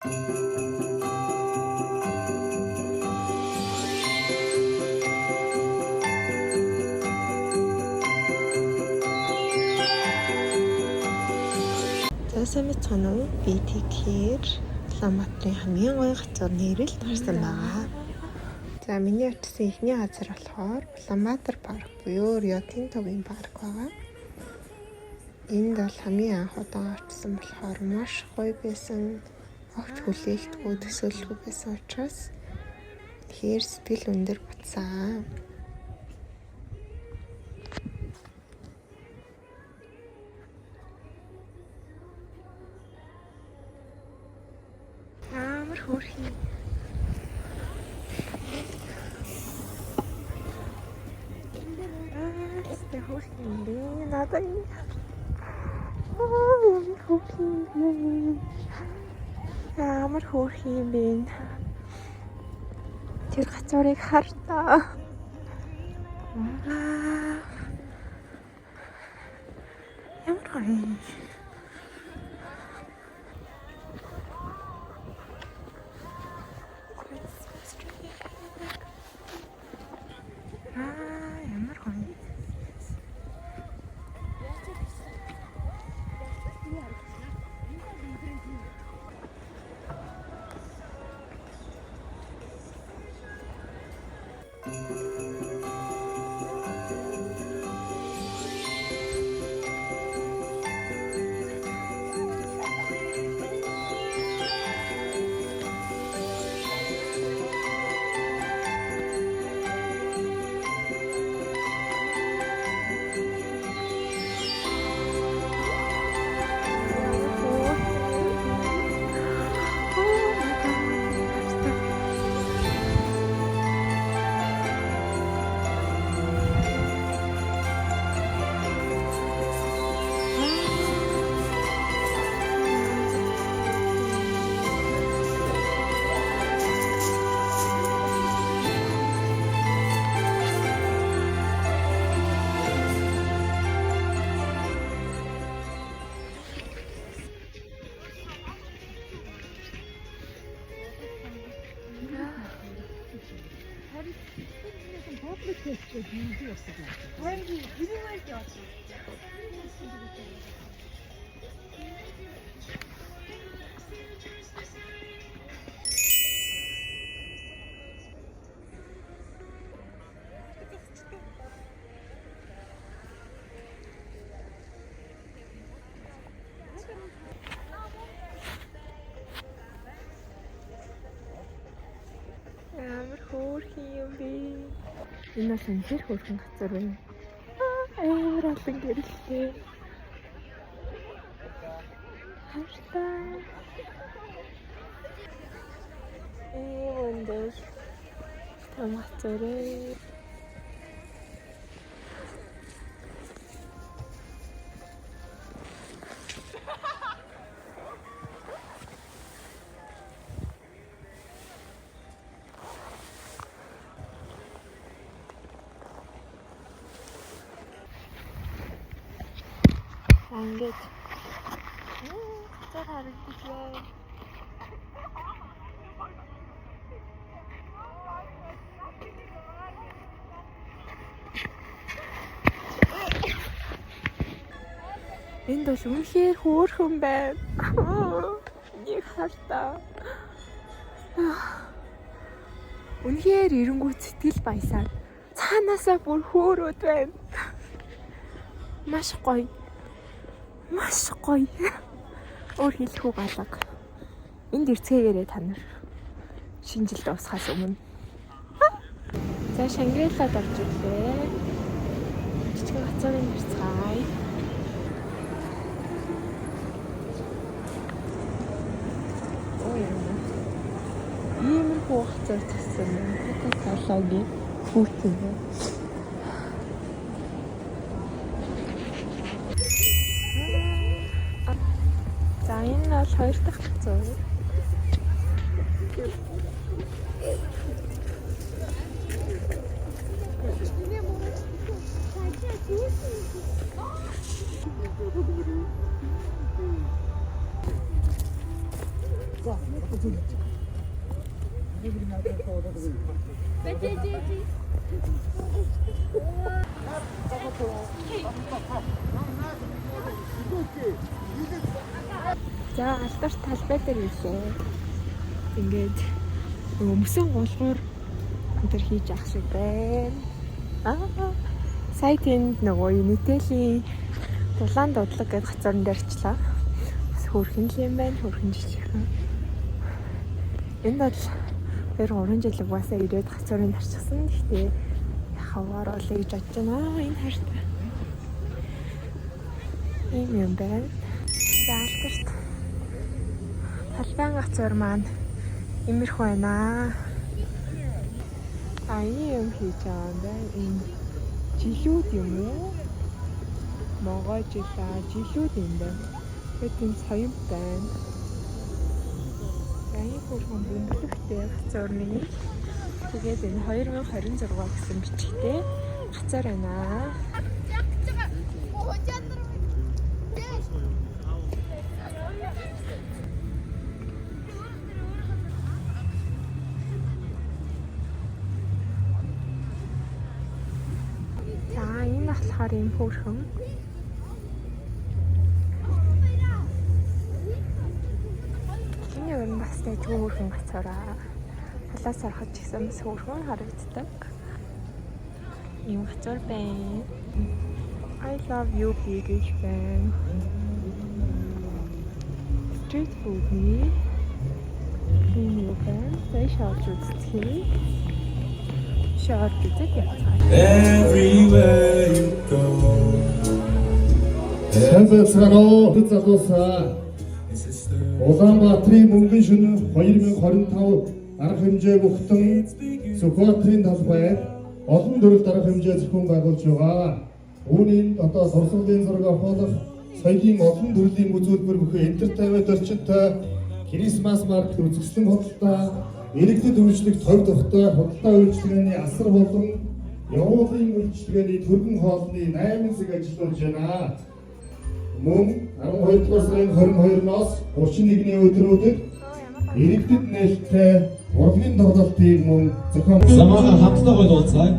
За, сайн байцгаана уу? Би тэгэхээр Улаанбаатарын хамгийн гоё газар нэрэлт гарсан байгаа. За, миний очсон эхний газар болохоор Улаанбаатар парк буюу Рио Тинтогийн парк байгаа. Энд бол хамгийн анх удаан очсон болохоор маш гоё байсан. Огт хүлээлтгүй, төсөөлөлгүй байсан учраас тэгэхээр сэтгэл өндөр буцсан. Амар хөөрхөн. Аа, тэ хөөрхөн юм бэ? Надад энэ. Аа, ямар хөөрхөн юм бэ? Амар хөөрхөн юм бэ? Тэр гацуурыг хар та. Аа. Ямар гоё. Christmas tree. Аа, ямар гоё. Ямар хөөрхөн. Oh my God. Амар хөөрхөн юм бэ. Энэ бас үнэхээр хөөрхөн газар байна. Амар олон гэрэлтэй. Хартай. Ийм өндөр том газар ээ. За, ингээд газар харагдаж байна. Энд бол үнэхээр хөөрхөн байна. Нэг хартаа. Үнэхээр эренгүүт сэтгэл баясаад цаанаасаа бүр хөөрөөд байна. Маш гоё. Маш гоё. Өөр хэлэх үг алга. Энд ирцгээгээрэй та нар. Шинэ жил дуусахаас өмнө. За, Шангрилад орж ирлээ. Жижигэн гацуурын харцгаая. Оо, яа. Иймэрхүү гацуур зассан юм. Кока-колагийн хүүтэн юм. За, энэ бол хоёр дахь гацуур. За, алдарт талбай дээр ирлээ. Ингээд нөгөө мөсөн гулгуур энэ төр хийж авах шиг байна. Аа, сая тэнд нөгөө Unitel-ийн дулаан дуудлага гэдэг газрын дээр очлаа. Бас хөөрхөн л юм байна, хөөрхөн жижигхэн. Энд бол 2 3 жил угаасаа ирээд гацуурыг тарчихсан. Гэхдээ яхаваар олё гэж бодож байна. Энэ хайртай. Ийм юм байна. За, алдарт талбайн гацуур маань иймэрхүү байна. А, ийм юм хийж байгаа юм байна. Энэ жилүүд юм уу? Могой жилаа, жилүүд юм байна. Тэгээд энэ соёмт байна. За, ийм хөөрхөн бөмбөлөгтэй гацуурны. Тэгээд энэ 2026 гэсэн бичгтэй гацаар байна. За, энэ болохоор ийм хөөрхөн. Энэ өөр нь бас дайггүй хөөрхөн гацаараа. Талаас харахад ч гэсэн бас хөөрхөн харагддаг. Ийм гацуур байна. I love you би гэж байна. Street food-ний ийм юу байна. За, шоолж үзтгий. Шоолж үзээд явцгаая. Everywhere you go. Сайн байцгаана уу залуусаа. Is this the Улаанбаатарын мөнгөн шөнө 2025 арга хэмжээг өгтөн Сүхбаатарын талбайд олон төрөлд арга хэмжээ зохион байгуулж байгаа. Үүний одоо дурсгалын зураг авахлах соёлын олон төрлийн үзүүлбэр бүхий entertainment орчинтой Christmas market, үзэсгэлэн худалдаа, иргэдэд үйлчлэх товь тухтай худалдаа үйлчилгээний асар болон явуулын үйлчилгээний түргэн хоолны 8 зэг ажиллуулж байна. Мөн 12 дугаар сарын 22-ноос 31-ний өдрүүдэд иргэдэд нээлттэй урлагийн тоглолтыг мөн зохион Замаахан хамтдаа гоё дууцгаая.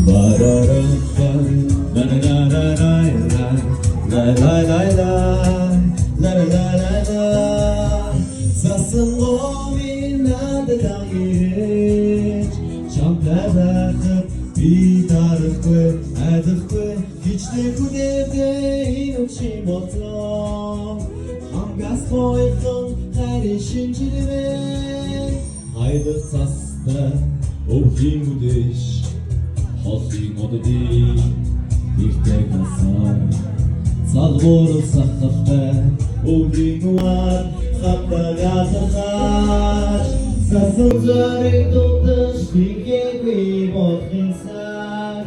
Барарапа, на-на-на-на-на, ла-ла-ла-ла, ла-ла-ла-ла. Цасан гомын надад ирэж, чамтай байхад би дарахгүй, айдахгүй, хичнээн хүнээдээ энэ үчи болцоо. Хамгаас гоёхон хайрын шинжилвэ. Хайдах цастай өвлийн үдэш холын оддын ихтэй гасаа залгуурал сахалтай өвлийн уар хатаг алхаж сасан зарыг дутаж тгээгүй болохын сар.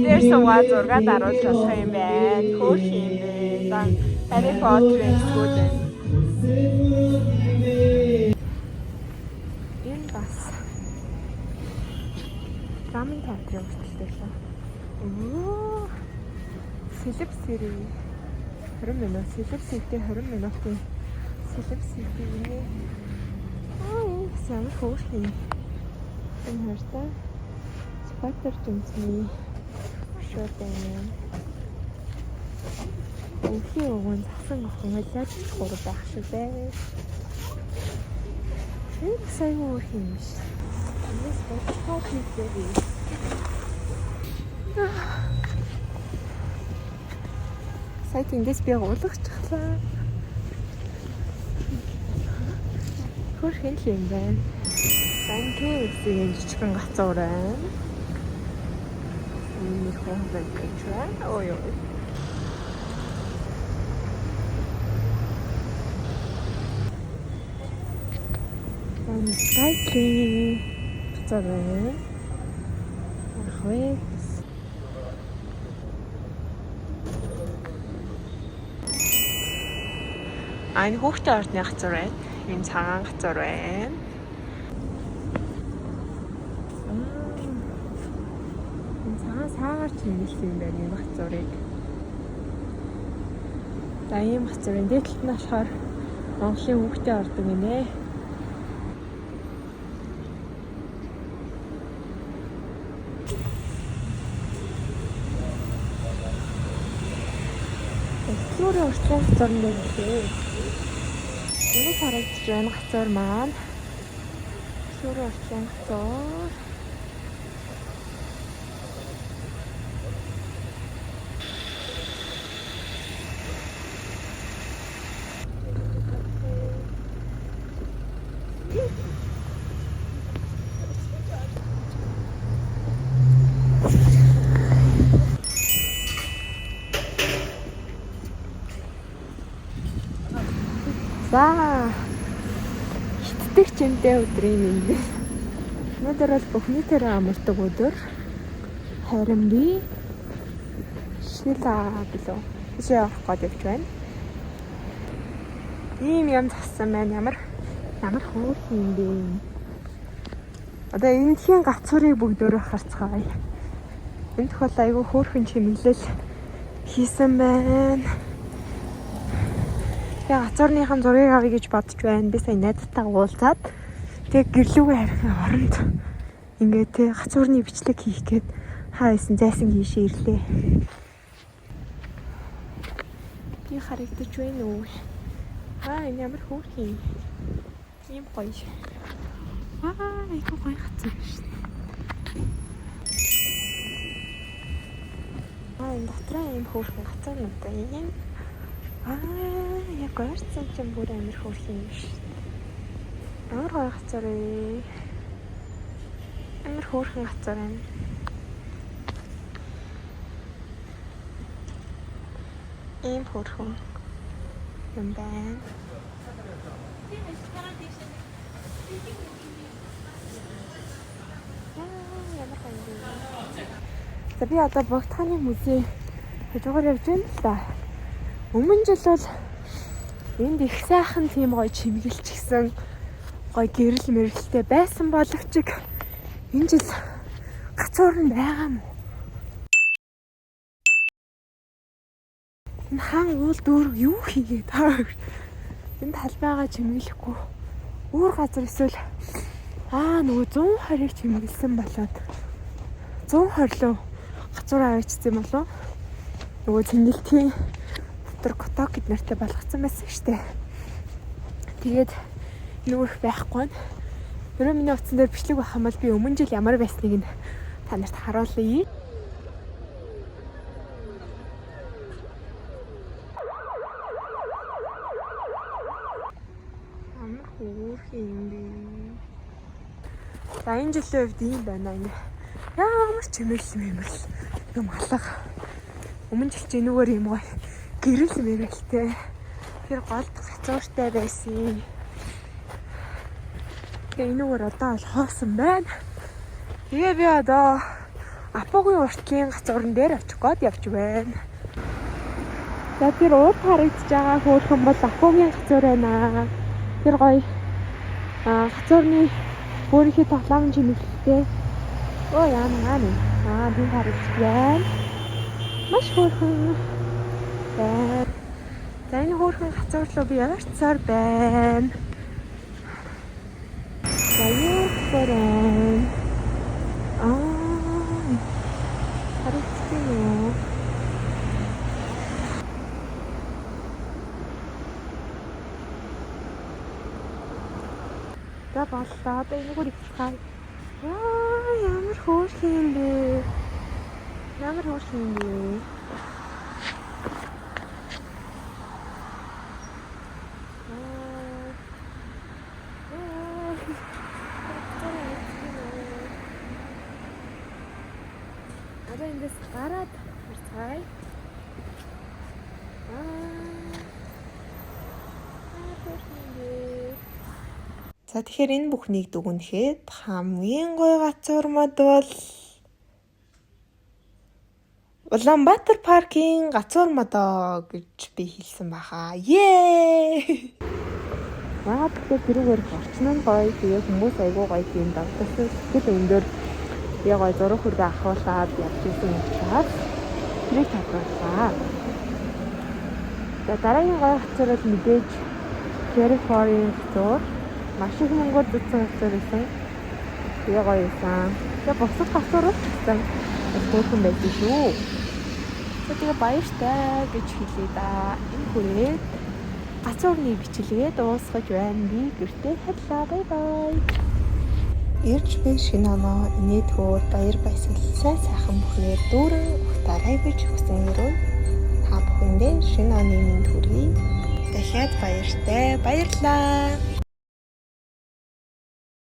Дээр суугаад зураг даруулж болох юм байна. Хөөх юм бэ. За, Harry Potter-ийн хэсгүүд байна. Энэ бас драмын театрын хүртэлтэй лээ. Өө. Celeb City 20 минут. Celeb City 20 минутын Celeb City гинэ. Аа, энэ бас ямар хөөрхөн юм. Энэ хартай. Сүхбаатар жимсний шууд байна. Өвлийн өвгөн засан охин лаж гур байх шиг байна. Энэ бас аюу хөөрхөн юм биш. Энэс бодлого хийлээ. Сая тэндээс би гулгахчлаа. Хөөрхөн л юм байна. За, энэ KFC-ийн жижигхэн гацуур байна. Энэ хүн байж байна. Ой ой. Энэ Skytree гацуур байна. Ах вэ? А, энэ хүүхдийн ордны газар байна. Энэ цагаан газар байна. Энэ цагаан саагаар чимэглэсэн юм байна энэ газрыг. За, ийм газрын дээд талд нь болохоор Монголын хүүхдээ ордог гинэ. Дэлгүүрийн уртлын хацуур нь байлээ. Ингэж харагдаж байна хацуур маань. Дэлгүүрийн уртлын хацуур. За, хиттэг чимтэй өдрийн мэнд. Өнөөдөр бол бүх нийтээр амардаг өдөр. Харин би шила билүү. Тийшээ явах гээд явж байна. Ийм юм зассан байна. Ямар ямар хөөрхөн юм бэ? Одоо эндхийн гацуурыг бүгдөө харцгаая. Энэ тохиол айгүй хөөрхөн чимэглэл хийсэн байна. Тэгээ гацуурныхан зургийг авъя гэж бодож байна. Би сая найзтайгаа уулзаад тэгээ гэрлүүгээ харихын оронд ингээд тэг гацуурны бичлэг хийх гээд хаа исэн зайсан хийшээ ирлээ. Би харагдаж байна уу? Аа, энэ ямар хөөрхөн юм. Ийм гоё. Аа, айгүй гоё гацуур шүү дээ. Аа, энэ дотроо ийм хөөрхөн гацуурнуудтай юм. Аа, яг ойрцсон чинь бүр амар хөөрхөн юм шүү дээ. Амар гоё гацуур ээ. Амар хөөрхөн гацуур юм. Ийм хөөрхөн юм байна. Аа, ямар гоё юм бэ? За, би одоо Богдхааны музей хажуугаар явж байна л да. Өмнө жил бол энд их сайхан тийм гоё чимгэлчихсэн гоё гэрэл мэрэлтэй байсан боловч энэ жил гацуур нь байгаа юм уу? Энэ хаан уул дүүрэг юу хийгээд байгаа вэ? Энэ талбайгаа чимгэлэхгүй өөр газар эсвэл нөгөө 120-ыг чимгэлсэн болоод 120 лөө гацуур аваачсан юм болов уу? Нөгөө цэнгэлтийн дотор коток гэд нэртэй болгоцсон байсан шүү дээ. Тэгээд нүүрх байхгүй нь. Ерөө миний утсан дээр бичлэг байх юм бол би өмнө жил ямар байсныг нь та нарт харуулъя. Ямар хөөрхөн юм бэ? За, энэ жилийн хувьд ийм байна ингэ. Ямар ч чимэглэл мэмрэл юм алга. Өмнө жил чи энүүгээр юм гоё гэрэл мэрэлтэй. Тэр голд гацууртай байсан. Тэгээ энүүгээр одоо бол хоосон байна. Тэгээ би одоо Апугийн уртлын гацуурн дээр очих гээд явж байна. За, тэр урд харагдаж байгаа хөөрхөн бол Апугийн гацуур байна. Тэр гоё гацуурны өөрийнхөө тоглоом чимэглэлтэй. Оо, яана яана. Би харагдаж байна. Маш хөөрхөн байна. За, энэ хөөрхөн гацуур руу би ойрцоор байна. За, юу гэхээр харагдчих юм уу? За, боллоо. Одоо энэгээр ихлэхай. Яа, ямар хөөрхөн юм бэ? Ямар хөөрхөн юм бэ? Аа. Аа. Одоо эндээс гараад харцгаая. Аа. Ямар хөөрхөн юм бэ? За, тэгэхээр энэ бүхнийг дүгнэхэд хамгийн гоё гацуур мод бол Улаанбаатар паркийн гацуур модоо гэж би хэлсэн баха. Ее! Яагаад гэвэл тэрүүгээр их орчин нь гоё. Тэгээ хүмүүс айгүй гоё тийм давталсан сэтгэл өндөр. Тэгээ гоё зураг хөргө ахуулаад явж исэн учраас тэрийг тодрууллаа. За, дараагийн гоё газар бол мэдээж Калифорнийн гацуур маш их мөнгөөр зодсон гацуур байсан. Тэгээ гоё байсан. Тэгээ бусад гацуурууд ч гэсэн бас хөөрхөн байсан шүү. За, тэгээ баяртай гэж хэлье да. Энэ хүрээд гацуурны бичлэгээ дуусгаж байна. Би гэртээ харлаа. Bye bye. Ирж буй шинэ оноо инээд хөөр, баяр баясгал, сайн сайхан бүхнээр дүүрэн угтаарай гэж хүсэн ерөөе. Та бүхэндээ шинэ оны мэнд хүргэе. Дахиад баяртай. Баярлалаа.